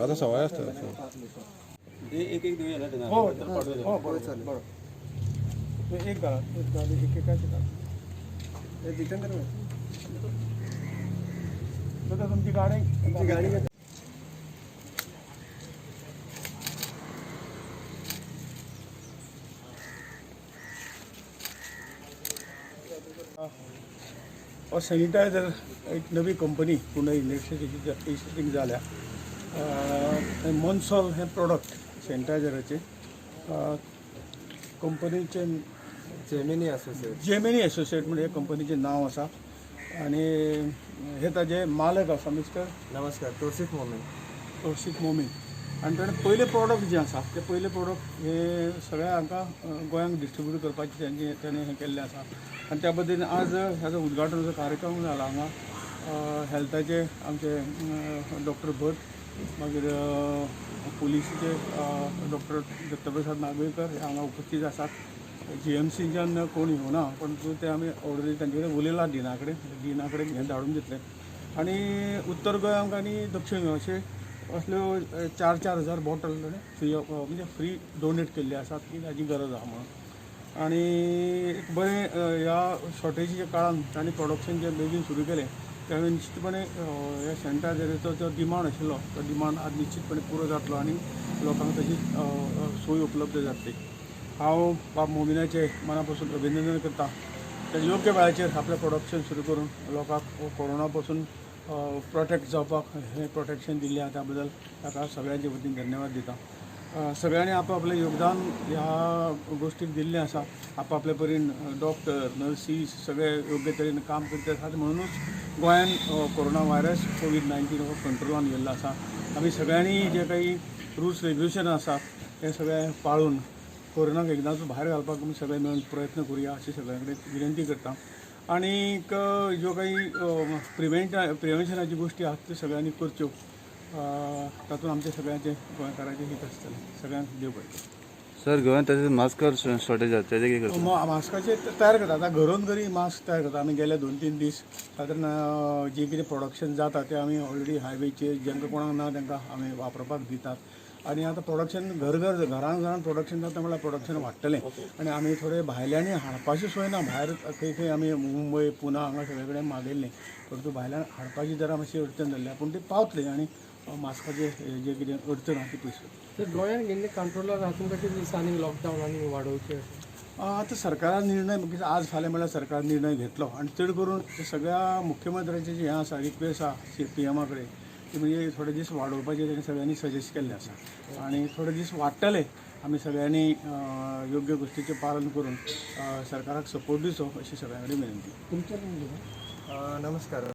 आता सवाय असतात. एक एक दिवया ना. हो हो, बरोबर चालेल, बरोबर. एक घाला, एक घाला, एक एकाचे घाला. जितेंद्र, दादा, तुमची गाडी, तुमची गाडी. सॅनिटायझर एक नवी कंपनी पुणे इंडस्ट्री जाल्या. मनसॉल हें प्रोडक्ट सॅनिटायझराचें कंपनीचें. Gemini associate. जेमिनी एसोसिएट म्हणजे कंपनीचें नांव आसा आनी हे ताजे मालक आसा मिस्टर. नमस्कार, तोसिफ मोमीन. तौशीक मोमीन. आनी ताणें पयलें प्रोडक्ट जें आसा तें पयलें प्रोडक्ट हे सगळ्या हांकां गोंयांक डिस्ट्रिब्यूट करपाचें तेंचें ताणें हें केल्लें आसा. आनी त्या पद्दतीन आज हाजो उद्घाटनाचो कार्यक्रम जाला हांगा. हेल्थाचे आमचे डॉक्टर भट, मागीर पुलिसीचे डॉक्टर दत्तप्रसाद नागवेकर हे हांगा उपस्थित आसात. जीएमसीच्यान कोण येवना, पण ते आमी ऑलरेडी तांचे कडेन उलयला, डिना कडेन. डिना कडेन हें धाडून दितले आनी उत्तर गोंयांक आनी दक्षिण गोंय अशे असल्यो 4-4 हजार बॉटल ताणें फ्री, म्हणजे फ्री डोनेट केल्ले आसात की ताजी गरज आहा म्हणून. आनी एक बरें, ह्या शॉर्टेजीच्या काळान तांणी प्रोडक्शन जें बेगीन सुरू केलें, त्यावेळी निश्चितपणे ह्या सॅनिटायझराचो जो डिमांड आशिल्लो तो डिमांड आज निश्चितपणे पुरो जातलो आनी लोकांक ताजी सोय उपलब्ध जातली. हांव बाब मोमिनाचें मना पासून अभिनंदन करता. ते योग्य वेळाचेर आपलें प्रोडक्शन सुरू करून लोकांक कोरोना पासून प्रोटेक्ट जावपाक हें प्रोटेक्शन दिल्लें आहा, त्या बद्दल ताका सगळ्यांचे वतीन धन्यवाद दिता. सगळ्यांनी आपआपलें योगदान ह्या गोश्टीक दिल्लें आसा. आपआपले परीन डॉक्टर, नर्सीस सगळे योग्य तरेन काम करत आसात, म्हणुनूच गोंयान कोरोना व्हायरस कोवीड-19 हो कंट्रोलान येयल्लो आसा. आमी सगळ्यांनी जे काही रुल्स रेग्युलेशन आसात ते सगळे पाळून कोरोनाक एकदांच भायर घालपाक आमी सगळे मेळून प्रयत्न करुया अशी सगळ्यां कडेन विनंती करता. आनीक ज्यो काही प्रिवेंशनाच्यो गोश्टी आहात त्यो सगळ्यांनी करच्यो. तातूंत आमच्या सगळ्यांचें, गोंयकारांचें हीत आसतलें. सगळ्यांक देव बरें करूं. सर, गोंयांत तशेंच मास्क शॉर्टेज आसा, तेजें कितें करता? मास्काचे तयार करता. आतां घरोन घरी मास्क तयार करता आमी. गेले 2-3 दीस सादारण जें कितें प्रोडक्शन जाता तें आमी ऑलरेडी हायवेचेर जांकां कोणाक ना तांकां आमी वापरपाक दितात. आनी आतां प्रोडक्शन घर घर, घरान घरान प्रोडक्शन जाता म्हणल्यार प्रोडक्शन वाडटलें. आनी आमी थोडे भायल्यांनी हाडपाची सोय ना. भायर खंय खंय आमी मुंबय, पुना हांगा सगळे कडेन मागयल्लें, परंतु भायल्यान हाडपाची जरा मातशी अडचण जाल्ली, पूण ती पावतली आनी मास्काचे जे कितें अडचण आहा ती पयस जातली. सर, गोंयान गेल्ले कंट्रोलार आहा, तुमकां कितें दिसता आनी लॉकडावन आनी वाडोवचें अशें? आतां सरकारान निर्णय, आज फाल्यां म्हणल्यार सरकार निर्णय घेतलो. आनी चड करून सगळ्या मुख्यमंत्र्यांचे जे हें आसा, रिक्वेस्ट आसा पीएमा कडेन की म्हणजे थोडे दीस वाडोवपाचे तेणी सगळ्यांनी सजेस्ट केल्लें आसा आनी थोडे दीस वाडटले. आमी सगळ्यांनी योग्य गोश्टीचें पालन करून सरकाराक सपोर्ट दिवचो अशी सगळ्यां कडेन विनंती. तुमचें नमस्कार.